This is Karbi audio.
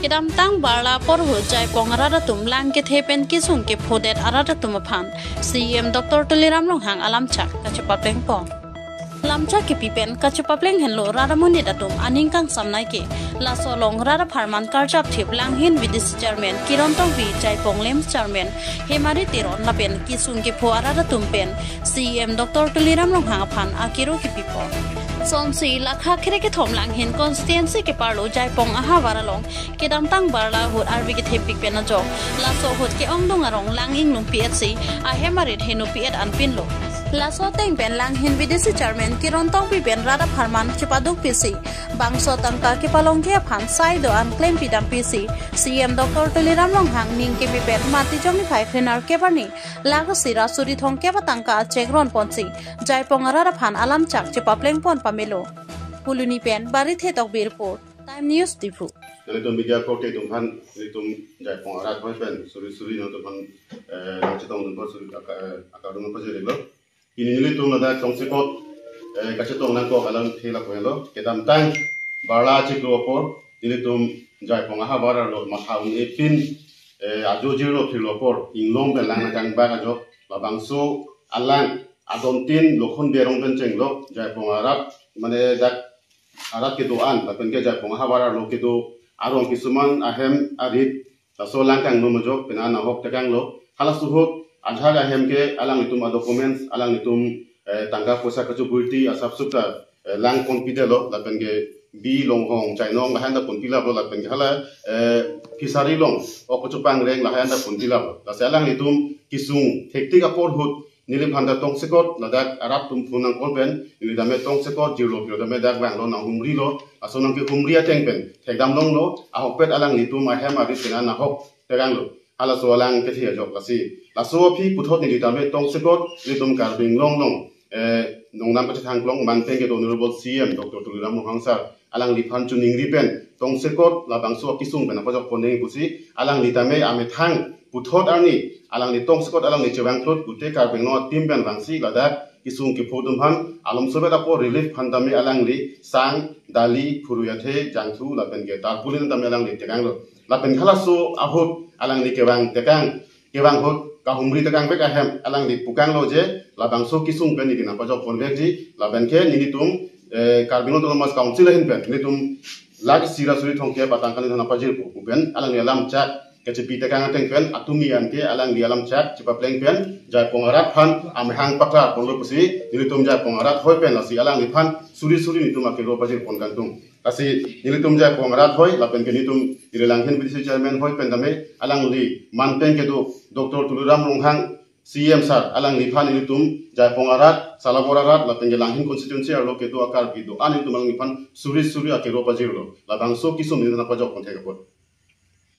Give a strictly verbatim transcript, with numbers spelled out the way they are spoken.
Kedamtang Barla apor ahut Jaipong arat atum lang kethe pen kesung kephodet arat atum aphan C E M Doctor Tuliram Ronghang alamchak kachepaplengpon. Lamchak kepi pen kachepapleng henlo rat amonit atum aning kangsam nai ke. Laso along rat apharman karjap thip Langhin V D C Chairman Kiron Tokbi, Jaipong LIMS Chairman Hemari Teron lapen kesung kepho arat atum pen C E M Doctor Tuliram Ronghang aphan akero kepipon. Sonsi lakha krekethom Langhin constituency keparlo Jaipong ahavar along kedamtang Barla ahut arve kethepik pen ajok laso ahut ke-ongdung arong lang inglum pi-et si ahem arit heno pi-et anpinlo. Laso ateng pen Langhin V D C Chairman Kiron Tokbi pen rat apharman chepaduk pisi bangso tangka kepalongji aphan sai do-an klem pidam pisi C E M Doctor Tuliram Ronghang ning kepi pen Matijong niphai krenerkep arni lakh isi ra suri thomkep atangka achek ronponsi Jaipong arat aphan alamchak chepaplengpon pamelo. Phuloni pen Barithe Tokbi report, Time News Diphu. Nelitum media korte atum aphan, nelitum Jaipong arat ahoi pen suri suri nangtum aphan, eh, nangchetongdunpo, suri aka-, eh, akardom pajirlo. Pini nelitum ladak tongsekot, eh, kachetong nangkok alamthe lapu henlo. Kedamtang Barla achiklo apor nelitum Jaipong ahavar arlo matha un-e pin, eh, ajo jirlo phirlo apor inglong pen lang nangkangbak ajok labangso alang adontin Lokhon Bey arong pen chenglok Jaipong arat, mane dak arat kedo-an lapen ke Jaipong ahavar arlo kedo arong kisuman ahem arit laso lang kangno majok pena nahok tekanglo. Halaso ahut ajahak ahem ke alanglitum a-documents, alanglitum, eh, tangka poisa kachuburti asap sukta, eh, lang ponpidetlo lapen ke bi longhong chainong lahan ta ponpilaplo lapen ke hala, eh, fishery along ok kachupangreng lahan ta ponpilaplo. Lasi alanglitum kesung thektik apor ahut neliphan ta tongsekot ladak arat atum phone nangkol pen neli tame tongsekot jirlo phirlo tame dak vanglo nanghumrilo, laso nangkehumri ateng pen thekdam longlo, ahokpet alanglitum ahem arit pena nahok tekanglo. Halaso alang kethe ajok lasi. Laso aphi puthot neli tame tongsekot nelitum Karbi Anglong along, eh, nongnam kachethang klong manteng kedo Honorable C E M Doctor Tuliram Ronghang sir alangliphan choningri pen tongsekot labangso akesung pen apajok ponnang pusi alangli tame amethang puthot arni alangli tongsekot alangli chevangthrot pute Karbi Anglong a-team pen vangsi ladak kesung kepho atum aphan alomsovet apor relief aphan tame alangli sang, dali, phurui athe, jangthu lapen ke tarpaulin tame alangli tekanglo. Lapen halaso ahut alangli kevang tekang, kevang ahut kahumri tekang bek ahem alangli pukanglo je labangso kesung pen neli nangpajok ponvekji lapen ke nelitum, eh, Karbi Anglong Autonomous Council ahin pen nelitum lakh isi ra suri thomkep atangka neli nangpajirpo pu pen alangli alamchak kachepi tekang ateng pen atumi an ke alangli alamchak chepapleng pen Jaipong arat aphan amahang paklar ponlo pusi nelitum Jaipong arat ahoi pen lasi alangliphan suri suri nelitum akero pajirpon kangtung. Lasi nelitum Jaipong arat ahoi lapen ke nelitum neli Langhin V D C Chairman ahoi pen tame alangli manteng kedo Doctor Tuliram Ronghang C E M sir alangliphan nelitum Jaipong arat, Salabor arat lapen ke Langhin constituency arlo kedo a-Karbi do-an nelitum alangliphan suri suri akero pajirlo. Labangso kesung neli nangpajok ponthek apot.